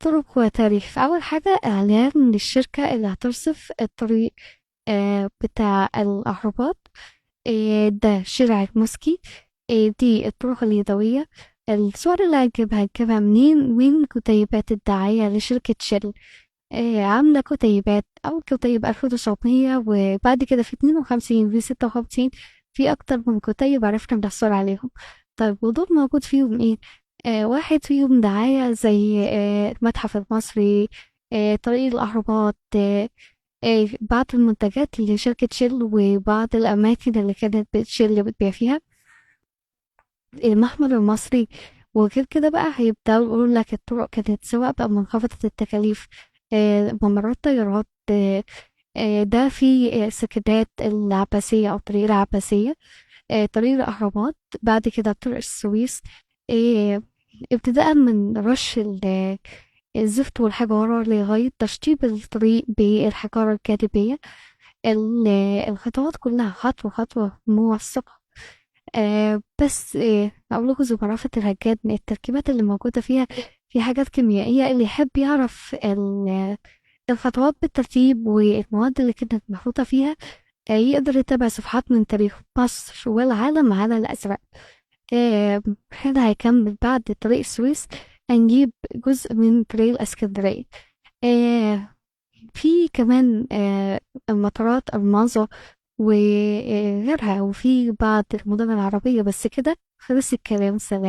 طرق وتاريخ. أول حاجة إعلان للشركة اللي هترصف الطريق بتاع الأهرامات. ده شارع الموسكي. دي الطرق اليدوية. الصور اللي هتجيبها منين؟ من كتيبات الدعاية لشركة شل. عاملة كتيبات، أول كتيب 1900، وبعد كده في 52، في 56، في أكتر من كتيب عرفنا نحصل عليهم. طيب ودول موجود فيهم إيه؟ واحد فيهم دعاية زي المتحف المصري، طريق الأهرامات، بعض المنتجات لشركة شل وبعض الأماكن اللي كانت شل بتبيع فيها، المحمل المصري. وغير كده بقى هيبدأوا يقولوا لك الطرق كانت سواء بقى منخفضة التكاليف، ممرات طيارات، ده في سكنات العباسية أو طريق العباسية، طريق الأهرامات، بعد كده طريق السويس، آه، ابتداء من رش الزفت والحجارة لغاية تشطيب الطريق بالحجارة الجاذبية. الخطوات كلها خطوة خطوة موثقة. بس أقول لكم زخرفة الهجان التركيبات اللي موجودة فيها في حاجات كيميائية. اللي يحب يعرف الخطوات بالترتيب والمواد اللي كانت محطوطة فيها، يقدر يتابع صفحات من تاريخ مصر والعالم على الأزرق. هنا هيكمل بعد طريق السويس، هنجيب جزء من طريق الإسكندرية. في كمان المطارات الماظة وغيرها، وفي بعض المدن العربية. بس كده خلص الكلام، سلام.